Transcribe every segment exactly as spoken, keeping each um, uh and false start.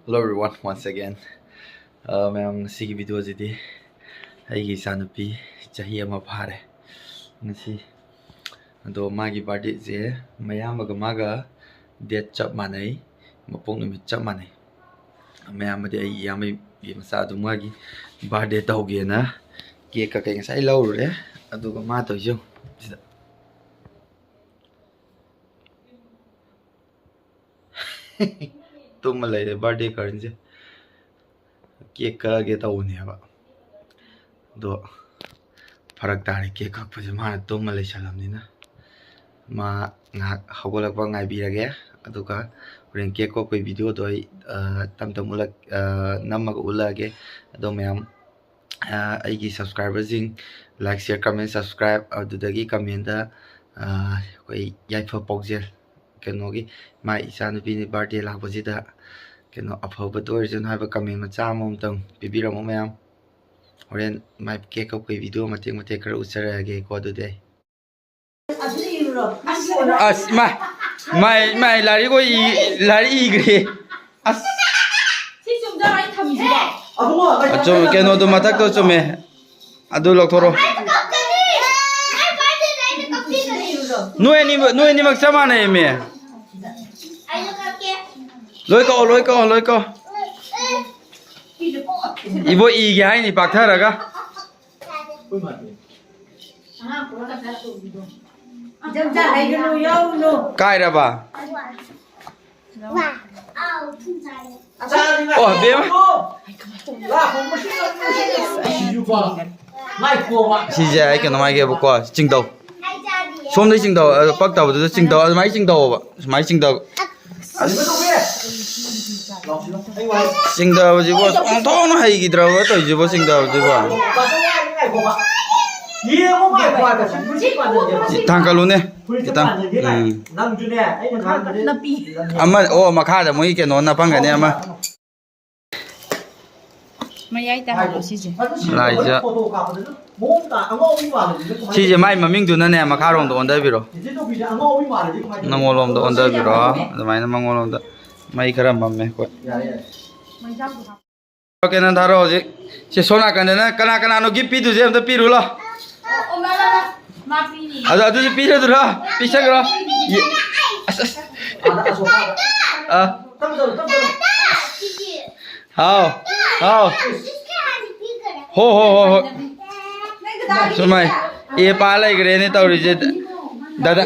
Hello everyone, once again. Uh, ꯃꯌꯥꯝ, ꯉꯁꯤꯒꯤ ꯚꯤꯗꯤꯑꯣꯁꯤꯗꯤ ꯑꯩꯒꯤ ꯏꯆꯥꯅꯨꯄꯤ ꯆꯍꯤ ꯑꯃ ꯐꯥꯔꯦ ꯉꯁꯤ꯫ ꯑꯗꯣ ꯃꯥꯒꯤ ꯕꯥꯔꯗꯦꯁꯦ ꯃꯌꯥꯝꯕꯒ ꯃꯥꯒ ꯗꯦꯠ ꯆꯞ ꯃꯥꯟꯅꯩ, ꯃꯄꯣꯛ ꯅꯨꯃꯤꯠ ꯆꯞ ꯃꯥꯟꯅꯩ꯫ ꯃꯌꯥꯝꯕꯗꯤ ꯑꯩ ꯏꯌꯥꯝꯕꯒꯤ ꯃꯆꯥ, ꯑꯗꯨ ꯃꯥꯒꯤ ꯕꯥꯔꯗꯦ ꯇꯧꯒꯦꯅ ꯀꯦꯛ ꯀꯩꯀꯩ ꯉꯁꯥꯏ ꯂꯧꯔꯨꯔꯦ꯫ ꯑꯗꯨꯒ ꯃꯥ ꯇꯧꯔꯤꯁꯦ ꯌꯦꯡꯉꯨ ꯁꯤꯗ꯫ ꯇꯨꯝꯃ ꯂꯩꯔꯦ ꯕꯥꯔꯗꯦ ꯒꯔꯜꯁꯦ꯫ ꯀꯦꯛ ꯀꯛꯑꯒꯦ ꯇꯧꯕꯅꯦꯕ, ꯑꯗꯣ ꯐꯔꯛ ꯇꯥꯔꯦ꯫ ꯀꯦꯛ ꯀꯛꯄꯁꯦ ꯃꯥꯅ ꯇꯨꯝꯃ ꯂꯩꯁꯜꯂꯝꯅꯤꯅ꯫ ꯃꯥ ꯉꯥꯏꯍꯥꯛ ꯍꯧꯒꯠꯂꯛꯄ ꯉꯥꯏꯕꯤꯔꯒꯦ, ꯑꯗꯨꯒ ꯍꯣꯔꯦꯟ ꯀꯦꯛ ꯀꯛꯄꯒꯤ ꯚꯤꯗꯤꯑꯣꯗꯣ ꯑꯩ, ꯑ, ꯇꯞ ꯇꯞ ꯎꯠꯂꯛ-, ꯑ, ꯅꯝꯃꯒ ꯎꯠꯂꯛꯑꯒꯦ꯫ ꯑꯗꯣ ꯃꯌꯥꯝ, ꯑ, ꯑꯩꯒꯤ ꯁꯕꯁꯀ꯭ꯔꯥꯏꯕꯔꯁꯤꯡ, like, share, comment, subscribe, ꯑꯗꯨꯗꯒꯤ ꯀꯃꯦꯟꯗ, ꯑ, ꯑꯩꯈꯣꯏ ꯌꯥꯏꯐ ꯄꯥꯎꯖꯦꯜ, ꯀꯩꯅꯣꯒꯤ, ꯃꯥ ꯏꯆꯥꯅꯨꯄꯤꯅꯤ ꯕꯥꯔꯗꯦ ꯂꯥꯛꯄꯁꯤꯗ ꯀꯩꯅꯣ ꯑꯐꯕꯇ ꯑꯣꯏꯔꯁꯅꯨ ꯍꯥꯏꯕ ꯀꯃꯦꯟ ꯃꯆꯥ ꯑꯃꯃꯝꯇꯪ ꯄꯤꯕꯤꯔꯝꯃꯣ ꯃꯌꯥꯝ꯫ ꯍꯣꯔꯦꯟ ꯃꯥꯏ ꯀꯦꯛ ꯀꯛꯄꯒꯤ ꯚꯤꯗꯤꯑꯣ ꯃꯇꯦꯛ ꯃꯇꯦꯛ ꯈꯔ ꯎꯠꯆꯔꯛꯑꯒꯦꯀꯣ꯫ ꯑꯗꯨꯗꯤ ꯑꯩ ꯑꯁ, ꯏꯃꯥ, ꯏꯃꯥ, ꯏꯃꯥ, ꯂꯥꯏꯔꯤꯛ ꯑꯣꯏ ꯏ-, ꯂꯥꯏꯔꯤꯛ ꯏꯈ꯭ꯔꯦ꯫ ꯑꯁ꯫ ꯁꯤ ꯆꯨꯝꯗ꯭ꯔꯣ ꯑꯩ ꯊꯝꯃꯤꯁꯤꯕꯣ? ꯑꯆꯨꯝ-, ꯀꯩꯅꯣꯗꯣ ꯃꯊꯛꯇꯣ ꯆꯨꯝꯃꯦ꯫ ꯑꯗꯨ ꯂꯧꯊꯣꯔꯛꯑꯣ꯫ ꯑꯩꯅ ꯀꯛꯀꯅꯤ꯫ ꯑꯩ ꯕꯥꯔꯗꯦꯗ ꯑꯩꯅ ꯀꯛꯄꯤꯒꯅꯤ꯫ ꯅꯣꯏ ꯑꯅꯤꯃꯛ, ꯅꯣꯏ ꯑꯅꯤꯃꯛ ꯆꯞ ꯃꯥꯟꯅꯩꯃꯤ꯫ ꯑꯩꯅ ꯀꯛꯀꯦ꯫ ꯂꯣꯏ ꯀꯛꯑꯣ, ꯂꯣꯏ ꯀꯛꯑꯣ, ꯂꯣꯏ ꯀꯛꯑꯣ꯫ ꯏꯕꯣ, ꯏꯒꯦ ꯍꯥꯏꯅꯤ ꯄꯥꯛꯊꯔꯒ꯫ ꯀꯥꯏꯔꯕ? ꯑꯣ, ꯕꯦꯝꯃ꯫ ꯁꯤꯁꯦ ꯑꯩ ꯀꯩꯅꯣꯝ ꯍꯥꯏꯒꯦꯕꯀꯣ, ꯆꯤꯡꯗꯧ꯫ ꯁꯣꯝꯗꯩ ꯆꯤꯡꯗꯧ, ꯑꯗꯣ ꯄꯛꯇꯕꯗꯨꯗ ꯆꯤꯡꯗꯧ, ꯑꯗꯨꯃꯥꯏꯅ ꯆꯤꯡꯗꯧꯕ, ꯁꯨꯃꯥꯏꯅ ꯆꯤꯡꯗꯧ꯫ ꯑꯁ꯫ ꯆꯤꯡꯗꯕꯁꯤꯕꯨ ꯑꯣꯟꯊꯣꯛꯅ ꯍꯩꯈꯤꯗ꯭ꯔꯕ ꯇꯧꯔꯤꯁꯤꯕꯨ, ꯆꯤꯡꯗꯕꯁꯤꯕꯨ꯫ ꯊꯥꯡꯀꯠꯂꯨꯅꯦ, ꯈꯤꯇꯪ꯫ ꯎꯝ꯫ ꯑꯃ, ꯑꯣ, ꯃꯈꯥꯗ ꯃꯣꯏ ꯀꯩꯅꯣ ꯅꯞꯄꯝꯒꯅꯤ ꯑꯃ꯫ ꯃꯌꯥꯏꯗ ꯍꯥꯞꯄꯣ ꯁꯤꯁꯦ꯫ ꯂꯥꯏꯖ-, ꯁꯤꯁꯦ ꯃꯥꯏ ꯃꯃꯤꯡꯗꯨꯅꯅꯦ, ꯃꯈꯥꯔꯣꯝꯗ ꯑꯣꯟꯊꯕꯤꯔꯣ꯫ ꯅꯪꯉꯣꯟꯂꯣꯝꯗ ꯑꯣꯟꯊꯕꯤꯔꯣ, ꯑꯗꯨꯃꯥꯏꯅ ꯃꯉꯣꯟꯂꯣꯝꯗ꯫ ꯃꯩ ꯈꯔ ꯃꯝꯃꯦ ꯑꯩꯈꯣꯏ꯫ ꯀꯩꯅꯣ ꯊꯥꯔꯣ ꯍꯧꯖꯤꯛ꯫ ꯁꯤ ꯁꯣꯝ ꯅꯥꯀꯟꯗꯅ ꯀꯅꯥ ꯀꯅꯥꯅꯣ gift ꯄꯤꯗꯣꯏꯁꯦ ꯑꯝꯇ ꯄꯤꯔꯨ ꯂꯥꯎ꯫ ꯑꯗꯨ ꯑꯗꯨꯁꯨ ꯄꯤꯔꯗꯨꯔꯣ? ꯄꯤꯁꯟꯈ꯭ꯔꯣ꯫ ꯌꯦ-, ꯑꯁ, ꯑꯁ꯫ ꯑꯥ꯫ ꯍꯥꯎ꯫ ꯍꯥꯎ꯫ ꯍꯣ ꯍꯣ ꯍꯣ ꯍꯣ꯫ ꯁꯨꯃꯥꯏ꯫ ꯑꯦ ꯄꯥ ꯂꯩꯈ꯭ꯔꯦꯅꯦ ꯇꯧꯔꯤꯁꯦ꯫ ꯗꯥꯗꯥ꯫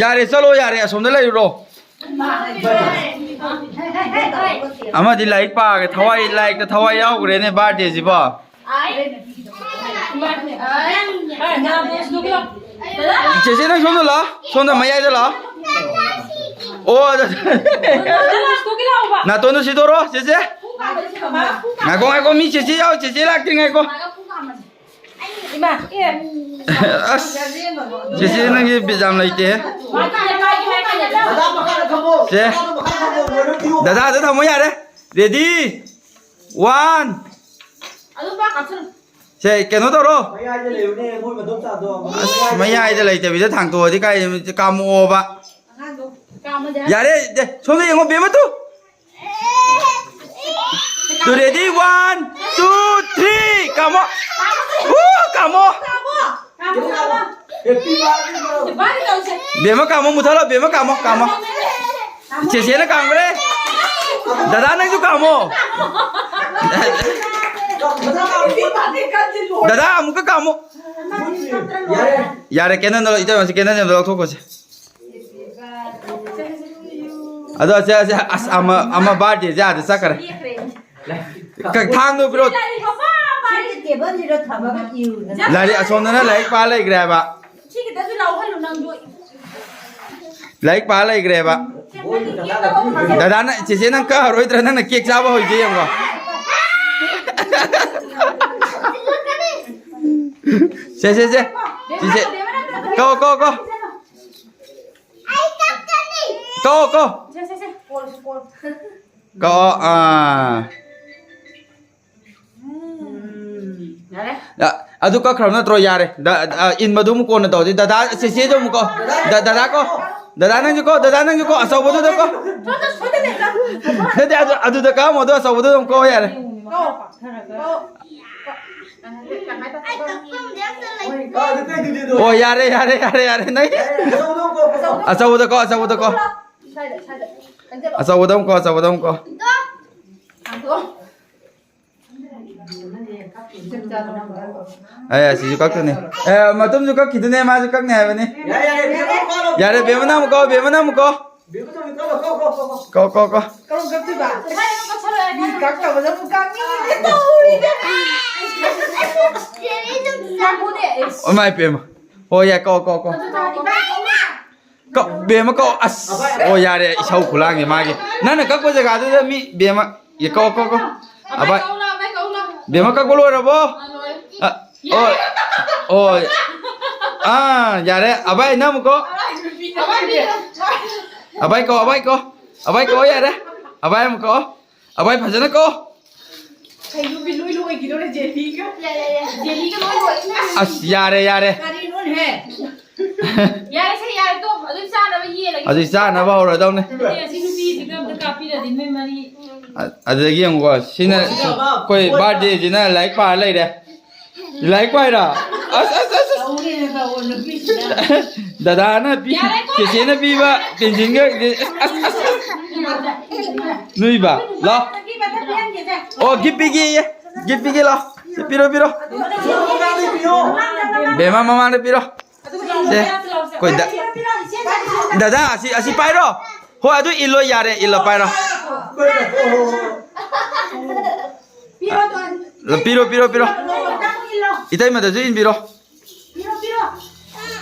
ꯌꯥꯔꯦ, ꯆꯠꯂꯣ ꯌꯥꯔꯦ, ꯑꯁꯣꯝꯗ ꯂꯩꯔꯨꯔꯣ꯫ ꯑꯃꯗꯤ ꯂꯥꯏꯔꯤꯛ ꯄꯥꯒꯦ, ꯊꯋꯥꯏ, ꯂꯥꯏꯔꯤꯛꯇ ꯊꯋꯥꯏ ꯌꯥꯎꯈ꯭ꯔꯦꯅꯦ birthday ꯁꯤꯕꯣ꯫ ꯆꯦꯆꯦ, ꯅꯪ ꯁꯣꯝꯗ ꯂꯥꯛꯑꯣ, ꯁꯣꯝꯗ ꯃꯌꯥꯏꯗ ꯂꯥꯛꯑꯣ꯫ ꯑꯣ, ꯑꯗ-, ꯅꯥꯇꯣꯟꯗꯣ ꯁꯤꯗꯣꯔꯣ, ꯆꯦꯆꯦ꯫ ꯉꯥꯏꯈꯣ, ꯉꯥꯏꯈꯣ, ꯃꯤ ꯆꯦꯆꯦ ꯌꯥꯎ, ꯆꯦꯆꯦ ꯂꯥꯛꯇ꯭ꯔꯤ, ꯉꯥꯏꯈꯣ꯫ ꯑꯁ, ꯆꯦꯆꯦ, ꯅꯪꯒꯤ ꯕꯤꯠ ꯌꯥꯝ ꯂꯩꯇꯦ꯫ ꯆꯦ, ꯗꯥꯗꯥꯗ ꯊꯝꯃꯣ ꯌꯥꯔꯦ꯫ Ready? One. ꯁꯦ, ꯀꯩꯅꯣ ꯇꯧꯔꯣ꯫ ꯑꯁ, ꯃꯌꯥꯏꯗ ꯂꯩꯇꯕꯤꯗ ꯊꯥꯡꯇꯣꯛꯑꯗꯤ ꯀꯥꯏ ꯀꯥꯝꯃꯛꯑꯣꯕ꯫ ꯌꯥꯔꯦ, ꯗꯦ, ꯁꯣꯝꯗ ꯌꯦꯡꯉꯣ, ꯕꯦꯝꯃ ꯇꯨ꯫ ꯇꯨ, ready, one, two, three, ꯀꯥꯝꯃꯣ꯫ ꯎ, ꯀꯥꯝꯃꯣ꯫ ꯕꯦꯝꯃ ꯀꯥꯝꯃꯣ, ꯃꯨꯊꯠꯂꯣ, ꯕꯦꯝꯃ ꯀꯥꯝꯃꯣ, ꯀꯥꯝꯃꯣ꯫ ꯆꯦꯆꯦꯅ ꯀꯥꯝꯈ꯭ꯔꯦ꯫ ꯗꯥꯗꯥ ꯅꯪꯁꯨ ꯀꯥꯝꯃꯣ꯫ ꯗꯥꯗꯥ ꯑꯃꯨꯛꯀ ꯀꯥꯝꯃꯣ꯫ ꯌꯥꯔꯦ, candle ꯗꯣ, ꯏꯇꯩꯃ, ꯁꯤ candle ꯗꯣ ꯂꯧꯊꯣꯛꯈꯣꯁꯦ꯫ ꯑꯗꯣ ꯑꯁꯦ, ꯑꯁꯦ, ꯑꯁ, ꯑꯃ, ꯑꯃ birthday ꯁꯦ ꯑꯥꯗ ꯆꯠꯈ꯭ꯔꯦ꯫ ꯀ-, ꯊꯥꯡꯗꯣ ꯄꯤꯔꯛꯑꯣ꯫ ꯁꯤꯒꯤ table ꯁꯤꯗ ꯊꯝꯃꯒ ꯏꯔꯨꯗꯅ꯫ ꯂꯥꯏꯔꯤꯛ ꯑꯁꯣꯝꯗꯅ ꯂꯥꯏꯔꯤꯛ ꯄꯥ ꯂꯩꯈ꯭ꯔꯦ ꯍꯥꯏꯕ꯫ ꯁꯤꯒꯤꯗꯁꯨ ꯂꯧꯍꯜꯂꯨ ꯅꯪꯗꯣ꯫ ꯂꯥꯏꯔꯤꯛ ꯄꯥ ꯂꯩꯈ꯭ꯔꯦꯕ꯫ ꯗꯥꯗꯥꯅ, ꯆꯦꯆꯦ ꯅꯪ ꯀꯛꯑꯔꯣꯏꯗ꯭ꯔꯥ? ꯅꯪꯅ cake ꯆꯥꯕ ꯍꯧꯔꯤꯁꯦ ꯌꯦꯡꯉꯣ꯫ ꯁꯦ, ꯁꯦ, ꯁꯦ꯫ ꯆꯦꯆꯦ꯫ ꯀꯣ, ꯀꯣ, ꯀꯣ꯫ ꯀꯣ, ꯀꯣ꯫ ꯁꯦ, ꯁꯦ, ꯁꯦ꯫ ꯀꯣꯜ, ꯀꯣꯜ꯫ ꯀꯣ, ꯑꯥ꯫ ꯎꯝ, ꯌꯥꯔꯦ꯫ ꯑ, ꯑꯗꯨ ꯀꯛꯈ꯭ꯔꯕ ꯅꯠꯇ꯭ꯔꯣ? ꯌꯥꯔꯦ꯫ ꯗ-, ꯑ, ꯏꯟꯕꯗꯨ ꯑꯃꯨꯛ ꯀꯣꯟꯅ ꯇꯧꯔꯁꯤ꯫ ꯗꯗꯥ, ꯆꯦꯆꯦꯗꯣ ꯑꯃꯨꯛ ꯀꯣ꯫ ꯗ-, ꯗꯗꯥ ꯀꯣ꯫ ꯗꯗꯥ ꯅꯪꯁꯨ ꯀꯣ, ꯗꯗꯥ ꯅꯪꯁꯨ ꯀꯣ, ꯑꯆꯧꯕꯗꯨꯗ ꯀꯣ꯫ ꯁꯣꯝꯗ, ꯁꯣꯝꯗ ꯂꯩ, ꯂꯥꯎ꯫ ꯅꯠꯇꯦ, ꯑꯗꯨ, ꯑꯗꯨꯗ ꯀꯥꯝꯃꯣ, ꯑꯗꯨ ꯑꯆꯧꯕꯗꯣ ꯑꯗꯨꯝ ꯀꯣ ꯌꯥꯔꯦ꯫ ꯀꯣ, ꯀꯣ꯫ ꯑꯣ, ꯌꯥꯔꯦ, ꯌꯥꯔꯦ, ꯌꯥꯔꯦ, ꯌꯥꯔꯦ, ꯅꯪ꯫ ꯑꯆꯧꯕꯗ ꯀꯣ, ꯑꯆꯧꯕꯗ ꯀꯣ꯫ ꯁ꯭ꯋꯥꯏꯗ, ꯁ꯭ꯋꯥꯏꯗ꯫ ꯆꯪꯁꯤꯜꯂꯣ꯫ ꯑꯆꯧꯕꯗ ꯑꯃꯨꯛ ꯀꯣ, ꯑꯆꯧꯕꯗ ꯑꯃꯨꯛ ꯀꯣ꯫ ꯍꯥꯡꯗꯣꯛꯑꯣ꯫ ꯑꯦ, ꯑꯁꯤꯁꯨ ꯀꯛꯇꯣꯏꯅꯦ꯫ ꯑꯦ, ꯃꯇꯨꯝꯁꯨ ꯀꯛꯈꯤꯗꯨꯅꯦ, ꯃꯥꯁꯨ ꯀꯛꯅꯤ ꯍꯥꯏꯕꯅꯤ꯫ ꯌꯥꯔꯦ, ꯌꯥꯔꯦ, ꯕꯦꯝꯃ ꯀꯛꯑꯣ꯫ ꯌꯥꯔꯦ, ꯕꯦꯝꯃꯅ ꯑꯃꯨꯛ ꯀꯣ, ꯕꯦꯝꯃꯅ ꯑꯃꯨꯛ ꯀꯣ꯫ ꯕꯦꯝꯃ ꯀꯛꯑꯣ, ꯀꯛꯑꯣ, ꯀꯛꯑꯣ, ꯀꯛꯑꯣ꯫ ꯀꯛꯑꯣ, ꯀꯛꯑꯣ, ꯀꯛꯑꯣ꯫ ꯀꯔꯝ ꯀꯛꯇꯣꯏꯕ? ꯃꯤ ꯀꯛꯇꯕꯗ ꯑꯃꯨꯛ ꯀꯛꯅꯤꯡꯉꯤꯅꯦ ꯇꯧꯔꯤꯁꯦ꯫ ꯉꯥꯏꯈꯣꯅꯦ, ꯑꯦ꯫ ꯏꯃꯥꯏ ꯄꯦꯝꯃ꯫ ꯍꯣꯏ, ꯌꯥꯏ, ꯀꯛꯑꯣ, ꯀꯛꯑꯣ, ꯀꯛꯑꯣ꯫ ꯑꯗꯨ ꯇꯥꯔꯗꯤ ꯀꯛꯑꯣ꯫ ꯀꯛ-, ꯕꯦꯝꯃ ꯀꯛꯑꯣ꯫ ꯑꯁ, ꯑꯣ, ꯌꯥꯔꯦ, ꯏꯁꯧ ꯈꯨꯂꯥꯡꯁꯦ ꯃꯥꯒꯤ꯫ ꯅꯪꯅ ꯀꯛꯄ ꯖꯒꯥꯗꯨꯗ ꯃꯤ ꯕꯦꯝꯃ, ꯌꯦ, ꯀꯛꯑꯣ, ꯀꯛꯑꯣ, ꯀꯛꯑꯣ꯫ ꯑꯕꯥꯏ ꯑꯕꯥꯏ꯫ ꯀꯧꯂꯥ, ꯑꯕꯥꯏ ꯀꯧꯂꯥ꯫ ꯕꯦꯝꯃ ꯀꯛꯄ ꯂꯣꯏꯔꯕꯣ? ꯑꯥ, ꯂꯣꯏꯔꯦ꯫ ꯑ, ꯑꯣ꯫ ꯑꯥ, ꯌꯥꯔꯦ꯫ ꯑꯕꯥꯏ, ꯅꯪ ꯑꯃꯨꯛ ꯀꯛꯑꯣ꯫ ꯑꯕꯥꯏ ꯅꯨꯄꯤ, ꯑꯕꯥꯏ ꯅꯨꯄꯤ꯫ ꯑꯕꯥꯏ ꯀꯛꯑꯣ, ꯑꯕꯥꯏ ꯀꯛꯑꯣ꯫ ꯑꯕꯥꯏ ꯀꯛꯑꯣ, ꯌꯥꯔꯦ꯫ ꯑꯕꯥꯏ ꯑꯃꯨꯛ ꯀꯛꯑꯣ꯫ ꯑꯕꯥꯏ ꯐꯖꯅ ꯀꯛꯑꯣ꯫ ꯀꯩꯅꯣ ꯂꯣꯏ ꯂꯣꯏꯈꯤꯗꯣꯔꯦ ꯖꯦꯂꯤꯒ꯫ ꯌꯥꯏ, ꯌꯥꯏ, ꯌꯥꯏ꯫ ꯖꯦꯂꯤꯒ ꯂꯣꯏ ꯂꯣꯏ꯫ ꯑꯁ, ꯌꯥꯔꯦ, ꯌꯥꯔꯦ꯫ ꯀꯔꯤꯅꯣꯅꯦꯍꯦ? ꯌꯥꯔꯦꯁꯦ, ꯌꯥꯔꯦ, ꯇꯣ꯫ ꯑꯗꯨ ꯆꯥꯅꯕ ꯌꯦꯜꯂꯒꯦ꯫ ꯑꯗꯨ ꯆꯥꯅꯕ ꯍꯧꯔꯗꯧꯅꯦ꯫ ꯑꯗꯨꯗꯤ ꯑꯁꯤ ꯅꯨꯄꯤꯁꯤꯒ ꯑꯝꯇ ꯀꯥꯞꯄꯤꯔꯗꯤ ꯅꯣꯏ ꯃꯔꯤ꯫ ꯑ-, ꯑꯗꯨꯗꯒꯤ ꯌꯦꯡꯉꯨꯀꯣ, ꯁꯤꯅ, ꯑꯩꯈꯣꯏ ꯕꯥꯔꯗꯦꯁꯤꯅ ꯂꯥꯏꯔꯤꯛ ꯄꯥꯔ ꯂꯩꯔꯦ꯫ ꯂꯥꯏꯔꯤꯛ ꯄꯥꯏꯔꯣ? ꯑꯁ, ꯑꯁ, ꯑꯁ, ꯑꯁ꯫ ꯇꯧꯔꯦꯅꯦ, ꯇꯧꯔꯦ, ꯅꯨꯄꯤꯁꯤꯅ꯫ ꯗꯗꯥꯅ ꯄꯤ-, ꯌꯥꯔꯦꯀꯣ꯫ ꯆꯦꯆꯦꯅ ꯄꯤꯕ ꯄꯦꯟꯁꯤꯜꯒ, ꯑꯁ, ꯑꯁ, ꯑꯁ, ꯑꯁ꯫ ꯅꯨꯏꯕ, ꯂꯥꯎ꯫ ꯃꯊꯛꯀꯤ, ꯃꯊꯛ ꯄꯤꯍꯟꯒꯦꯁꯦ꯫ ꯑꯣ, ꯒꯤꯐ ꯄꯤꯒꯦꯌꯦ꯫ ꯒꯤꯐ ꯄꯤꯒꯦ, ꯂꯥꯎ꯫ ꯁꯤ ꯄꯤꯔꯣ, ꯄꯤꯔꯣ꯫ ꯕꯦꯝꯃ ꯃꯃꯥꯡꯗ ꯄꯤꯔꯣ꯫ ꯁꯦ, ꯑꯩꯈꯣꯏ ꯗ-, ꯗꯗꯥ, ꯑꯁꯤ, ꯑꯁꯤ ꯄꯥꯏꯔꯣ꯫ ꯍꯣꯏ, ꯑꯗꯨ ꯏꯜꯂꯣ, ꯌꯥꯔꯦ, ꯏꯜꯂꯣ, ꯄꯥꯏꯔꯣ꯫ ꯄꯤꯔꯣ, ꯄꯤꯔꯣ, ꯄꯤꯔꯣ, ꯄꯤꯔꯣ꯫ ꯏꯇꯩꯃꯗꯁꯨ ꯏꯟꯕꯤꯔꯣ꯫ ꯄꯤꯔꯣ, ꯄꯤꯔꯣ꯫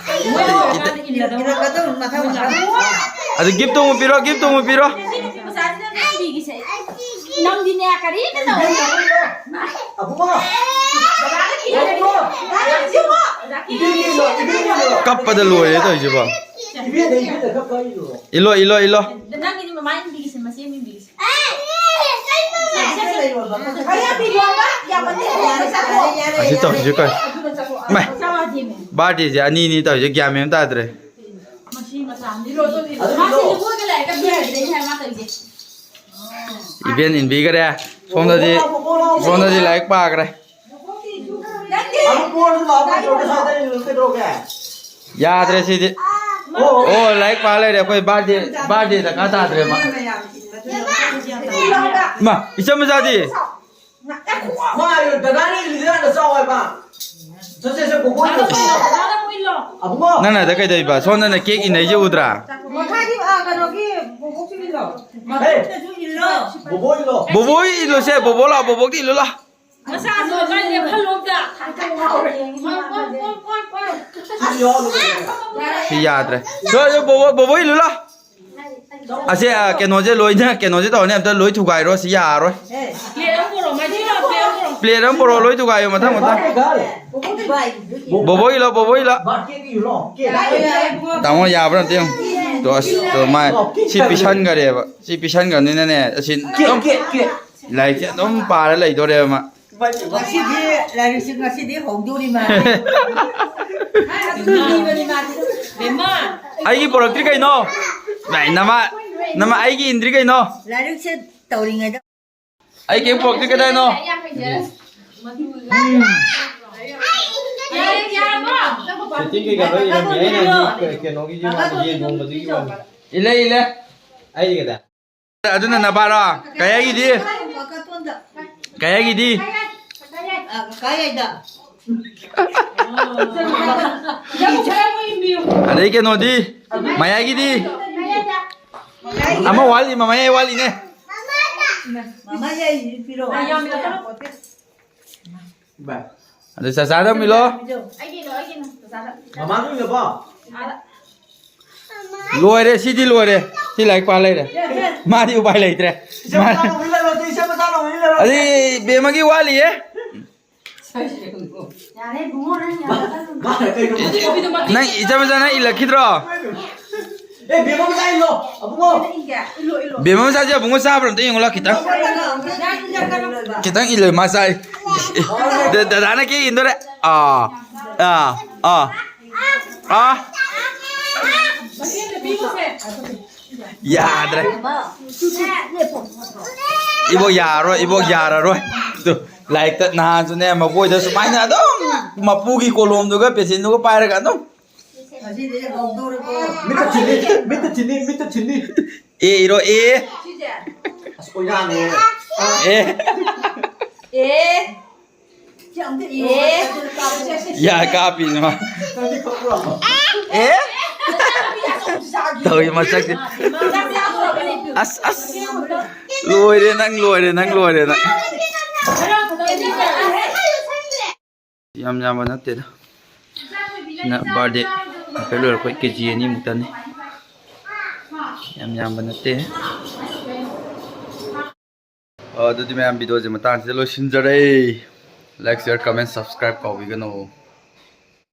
ꯏꯇꯩ-, ꯑꯗꯨ ꯒꯤꯐꯇꯣ ꯑꯃꯨꯛ ꯄꯤꯔꯣ, ꯒꯤꯐꯇꯣ ꯑꯃꯨꯛ ꯄꯤꯔꯣ꯫ ꯅꯪꯗꯤꯅꯦ, ꯀꯔꯤꯝꯇ ꯇꯧꯔꯣꯏ꯫ ꯑꯕꯨꯡꯉꯣ! ꯀꯞꯄꯗ ꯂꯣꯏꯔꯦ ꯇꯧꯔꯤꯁꯤꯕꯣ꯫ ꯏꯜꯂꯣ, ꯏꯜꯂꯣ, ꯏꯜꯂꯣ꯫ ꯅꯪꯒꯤꯗꯤ ꯃꯃꯥ ꯏꯟꯕꯤꯒꯤꯁꯦ, ꯃꯆꯦ ꯏꯟꯕꯤꯒꯤꯁꯦ꯫ ꯑꯁꯤ ꯇꯧꯔꯤꯁꯤ ꯀꯩ? ꯏꯃꯥꯏ꯫ ꯕꯥꯔꯗꯦꯁꯦ ꯑꯅꯤꯅꯤ ꯇꯧꯔꯤꯁꯦ, ꯒ꯭ꯌꯥꯟ ꯃꯦꯟ ꯑꯃ ꯇꯥꯗ꯭ꯔꯦ꯫ ꯃꯁꯤ ꯃꯆꯥ ꯑꯃꯗꯤ ꯂꯣꯏ ꯇꯧꯕꯤꯔꯣ꯫ ꯑꯗꯨ ꯃꯥꯁꯤ ꯂꯣꯏ꯫ ꯂꯨꯍꯣꯡꯉꯒ ꯂꯥꯏꯔꯤꯛ ꯇꯝꯕ ꯌꯥꯗ꯭ꯔꯦ ꯍꯥꯏ ꯃꯥ ꯇꯧꯔꯤꯁꯦ꯫ ꯏꯕꯦꯟ ꯏꯟꯕꯤꯈꯔꯦ꯫ ꯁꯣꯝꯗꯗꯤ, ꯁꯣꯝꯗꯗꯤ ꯂꯥꯏꯔꯤꯛ ꯄꯥꯈ꯭ꯔꯦ꯫ ꯅꯪꯗꯤ ꯑꯃꯨꯛ ꯄꯣꯔꯁꯨ ꯂꯥꯛꯑꯣ, ꯀꯩꯗꯧꯔꯒꯦ? ꯁ꯭ꯋꯥꯏꯗ ꯂꯩꯔꯨꯅꯨ, ꯀꯩꯗꯧꯔꯒꯦ? ꯌꯥꯗ꯭ꯔꯦ ꯁꯤꯗꯤ꯫ ꯑꯣ꯫ ꯑꯣ, ꯂꯥꯏꯔꯤꯛ ꯄꯥ ꯂꯩꯔꯦ꯫ ꯑꯩꯈꯣꯏ ꯕꯥꯔꯗꯦ, ꯕꯥꯔꯗꯦ ꯗꯔꯀꯥꯔ ꯇꯥꯗ꯭ꯔꯦ ꯃꯥ꯫ ꯏꯃꯥ, ꯏꯆꯝ ꯃꯆꯥꯗꯤ? ꯃꯥ ꯗꯗꯥꯅ ꯏꯜꯂꯤꯗ ꯍꯥꯟꯅ ꯆꯥꯎ ꯍꯥꯏꯕ꯫ ꯆꯠꯁꯦ, ꯆꯠꯁꯦ, ꯕꯣꯕꯣ ꯏꯜꯂꯣ꯫ ꯑꯕꯨꯡꯉꯣ꯫ ꯅꯪꯅ ꯑꯗ ꯀꯩꯗꯧꯔꯤꯕ? ꯁꯣꯝꯗꯅ ꯀꯦꯛ ꯏꯟꯅꯩꯁꯦ ꯎꯗ꯭ꯔꯥ? ꯃꯈꯥꯒꯤ, ꯑ, ꯀꯩꯅꯣꯒꯤ ꯕꯣꯕꯣꯛꯁꯨ ꯏꯜꯂꯣ꯫ ꯍꯦ, ꯕꯣꯕꯣ ꯏꯜꯂꯣ꯫ ꯕꯣꯕꯣ ꯏꯜꯂꯨꯁꯦ, ꯕꯣꯕꯣ ꯂꯥꯛꯑꯣ, ꯕꯣꯕꯣꯛꯇꯤ ꯏꯜꯂꯨ ꯂꯥꯛꯑꯣ꯫ ꯃꯆꯥꯁꯨ ꯂꯣꯏ ꯂꯦꯞꯍꯜꯂꯣ ꯑꯝꯇ꯫ ꯁꯤ ꯌꯥꯎꯍꯜꯂꯨ꯫ ꯁꯤ ꯌꯥꯗ꯭ꯔꯦ꯫ ꯁꯣ, ꯁꯣ, ꯕꯣꯕꯣ, ꯕꯣꯕꯣ ꯏꯜꯂꯨ ꯂꯥꯎ꯫ ꯑꯁꯦ, ꯑ, ꯀꯩꯅꯣꯁꯦ ꯂꯣꯏꯅ, ꯀꯩꯅꯣꯁꯦ ꯇꯧꯔꯅꯤ, ꯑꯝꯇ ꯂꯣꯏ ꯊꯨꯒꯥꯏꯔꯣ, ꯁꯤ ꯌꯥꯔꯔꯣꯏ꯫ ꯄ꯭ꯂꯦꯠ ꯑꯃ ꯄꯨꯔꯛꯑꯣ, ꯃꯥꯏ ꯊꯤꯔꯣ, ꯄ꯭ꯂꯦꯠ ꯑꯃ ꯄꯨꯔꯛꯑꯣ꯫ ꯄ꯭ꯂꯦꯠ ꯑꯃ ꯄꯨꯔꯛꯑꯣ, ꯂꯣꯏ ꯊꯨꯒꯥꯏꯌꯣ, ꯃꯊꯪ, ꯃꯊꯪ꯫ ꯕꯣꯕꯣ ꯏꯜꯂꯣ, ꯕꯣꯕꯣ ꯏꯜꯂꯣ꯫ ꯇꯥꯃꯣ ꯌꯥꯕ꯭ꯔꯥ ꯑꯝꯇ ꯌꯦꯡꯉꯨ꯫ ꯇꯣ, ꯑꯁ, ꯇꯣ, ꯃꯥ ꯁꯤ ꯄꯤꯁꯟꯈꯔꯦꯕ꯫ ꯁꯤ ꯄꯤꯁꯟꯈ꯭ꯔꯕꯅꯤꯅꯅꯦ, ꯑꯁꯤ ꯑꯗꯨꯝ ꯂꯥꯏꯔꯤꯛꯁꯦ ꯑꯗꯨꯝ ꯄꯥꯔ ꯂꯩꯗꯣꯔꯦꯕ ꯃꯥ꯫ ꯉꯁꯤꯗꯤ ꯂꯥꯏꯔꯤꯛꯁꯦ ꯉꯁꯤꯗꯤ ꯍꯧꯗꯣꯔꯤ ꯃꯥꯜꯂꯦ꯫ ꯑꯗꯨꯝ ꯄꯤꯕꯅꯤ ꯃꯥꯗꯤ꯫ ꯕꯦꯝꯃ꯫ ꯑꯩꯒꯤ ꯄꯨꯔꯛꯇ꯭ꯔꯤ ꯀꯩꯅꯣ? ꯚꯥꯏ, ꯅꯃ, ꯅꯃ ꯑꯩꯒꯤ ꯏꯟꯗ꯭ꯔꯤ ꯀꯩꯅꯣ? ꯂꯥꯏꯔꯤꯛꯁꯦ ꯇꯧꯔꯤꯉꯩꯗ꯫ ꯑꯩ ꯀꯩꯝ ꯄꯨꯔꯛꯇ꯭ꯔꯤ ꯀꯩꯗꯧꯅꯣ? ꯌꯥꯝ ꯍꯩꯖꯔꯦ꯫ ꯌꯥꯔꯦ, ꯌꯥꯔꯕꯣ? ꯁꯦꯠꯇꯤꯡ ꯀꯩꯀꯥ ꯂꯣꯏ ꯏꯔꯝꯃꯦ꯫ ꯑꯩꯅ ꯍꯧꯖꯤꯛ ꯀꯩꯅꯣꯒꯤ ꯌꯦꯟ ꯊꯣꯡꯕꯗꯨꯒꯤ ꯋꯥꯅꯤ꯫ ꯏꯜꯂꯦ, ꯏꯜꯂꯦ꯫ ꯑꯩꯗꯤ ꯀꯩꯗ? ꯑꯗꯨꯅ ꯅꯄꯥꯔꯣ? ꯀꯌꯥꯒꯤꯗꯤ? ꯀꯌꯥꯒꯤꯗꯤ? ꯑꯗꯩ ꯀꯩꯅꯣꯗꯤ? ꯃꯌꯥꯏꯒꯤꯗꯤ? ꯑꯃ ꯋꯥꯠꯂꯤ, ꯃꯃꯥꯏ ꯋꯥꯠꯂꯤꯅꯦ꯫ ꯑꯗꯨ ꯆꯥꯆꯥꯗ ꯑꯃ ꯏꯜꯂꯣ꯫ ꯑꯩꯒꯤꯅꯣ, ꯑꯩꯒꯤꯅꯣ, ꯆꯥꯆꯥꯗ꯫ ꯃꯃꯥꯗ ꯏꯜꯂꯕꯣ? ꯑꯥꯗ꯫ ꯂꯣꯏꯔꯦ, ꯁꯤꯗꯤ ꯂꯣꯏꯔꯦ꯫ ꯁꯤ ꯂꯥꯏꯔꯤꯛ ꯄꯥ ꯂꯩꯔꯦ꯫ ꯃꯥꯗꯤ ꯎꯄꯥꯏ ꯂꯩꯇ꯭ꯔꯦ꯫ ꯏꯆꯝ ꯃꯆꯥ ꯂꯧꯕ ꯏꯜꯂꯔꯣ, ꯏꯆꯝ ꯃꯆꯥ ꯂꯧꯕ ꯏꯜꯂꯔꯣ꯫ ꯑꯗꯩ ꯕꯦꯝꯃꯒꯤ ꯋꯥꯠꯂꯤꯌꯦ꯫ ꯌꯥꯔꯦ, ꯏꯕꯨꯡꯉꯣ, ꯅꯪ ꯌꯥꯔꯦ꯫ ꯃꯥꯅ ꯀꯩꯅꯣ? ꯅꯪ ꯏꯆꯝ ꯃꯆꯥ ꯅꯪ ꯏꯜꯂꯛꯈꯤꯗ꯭ꯔꯣ? ꯑꯦ, ꯕꯦꯝꯃ ꯃꯆꯥ ꯏꯜꯂꯣ, ꯑꯕꯨꯡꯉꯣ꯫ ꯕꯦꯝꯃ ꯃꯆꯥꯁꯦ ꯑꯕꯨꯡꯉꯣ ꯆꯥꯕ꯭ꯔꯥ ꯑꯝꯇ ꯌꯦꯡꯉꯨ ꯂꯥꯎ, ꯈꯤꯇꯪ꯫ ꯈꯤꯇꯪ ꯏꯜꯂꯣ, ꯃꯥ ꯆꯥꯏ꯫ ꯗ-, ꯗꯗꯥꯅ ꯀꯦꯛ ꯏꯟꯗꯣꯔꯦ꯫ ꯑꯥ, ꯑꯥ, ꯑꯥ, ꯑꯥ꯫ ꯃꯆꯦꯅ ꯄꯤꯕꯁꯦ꯫ ꯌꯥꯗ꯭ꯔꯦ꯫ ꯏꯕꯣꯛ ꯌꯥꯔꯔꯣꯏ, ꯏꯕꯣꯛ ꯌꯥꯔꯔꯣꯏ꯫ ꯑꯗꯨ ꯂꯥꯏꯔꯤꯛꯇ ꯅꯍꯥꯟꯁꯨꯅꯦ, ꯃꯕꯣꯏꯗ ꯁꯨꯃꯥꯏꯅ ꯑꯗꯨꯝ ꯃꯄꯨꯒꯤ ꯀꯣꯂꯣꯝꯗꯨꯒ ꯄꯦꯟꯁꯤꯜꯗꯨꯒ ꯄꯥꯏꯔꯒ ꯑꯗꯨꯝ꯫ ꯃꯤꯠꯇ ꯊꯤꯜꯂꯤ, ꯃꯤꯠꯇ ꯊꯤꯜꯂꯤ, ꯃꯤꯠꯇ ꯊꯤꯜꯂꯤ꯫ ꯑꯦ ꯏꯔꯣ, ꯑꯦ꯫ ꯑꯁ, ꯑꯣꯏꯅꯥꯅꯦ꯫ ꯑꯦ꯫ ꯑꯦ꯫ ꯌꯥ ꯀꯥꯞꯄꯤꯅꯦ ꯃꯥ꯫ ꯑꯦ꯫ ꯇꯧꯏ ꯃꯁꯛꯁꯦ꯫ ꯑꯁ, ꯑꯁ꯫ ꯂꯣꯏꯔꯦ ꯅꯪ, ꯂꯣꯏꯔꯦ ꯅꯪ, ꯂꯣꯏꯔꯦ ꯅꯪ꯫ ꯌꯥꯝ ꯌꯥꯝꯕ ꯅꯠꯇꯦꯗ꯫ ꯁꯤꯅ ꯕꯥꯔꯗꯦ ꯍꯥꯏꯐꯦꯠ ꯂꯣꯏꯔꯛꯄꯩ ꯀꯦ ꯖꯤ ꯑꯅꯤꯃꯨꯛꯇꯅꯤ꯫ ꯌꯥꯝ ꯌꯥꯝꯕ ꯅꯠꯇꯦ꯫ ꯑ, ꯑꯗꯨꯗꯤ ꯃꯌꯥꯝ, ꯚꯤꯗꯤꯑꯣꯁꯦ ꯃꯇꯥꯡꯁꯤꯗ ꯂꯣꯏꯁꯤꯟꯖꯔꯦ꯫ Like, share, comment, subscribe ꯀꯥꯎꯕꯤꯒꯅꯨ꯫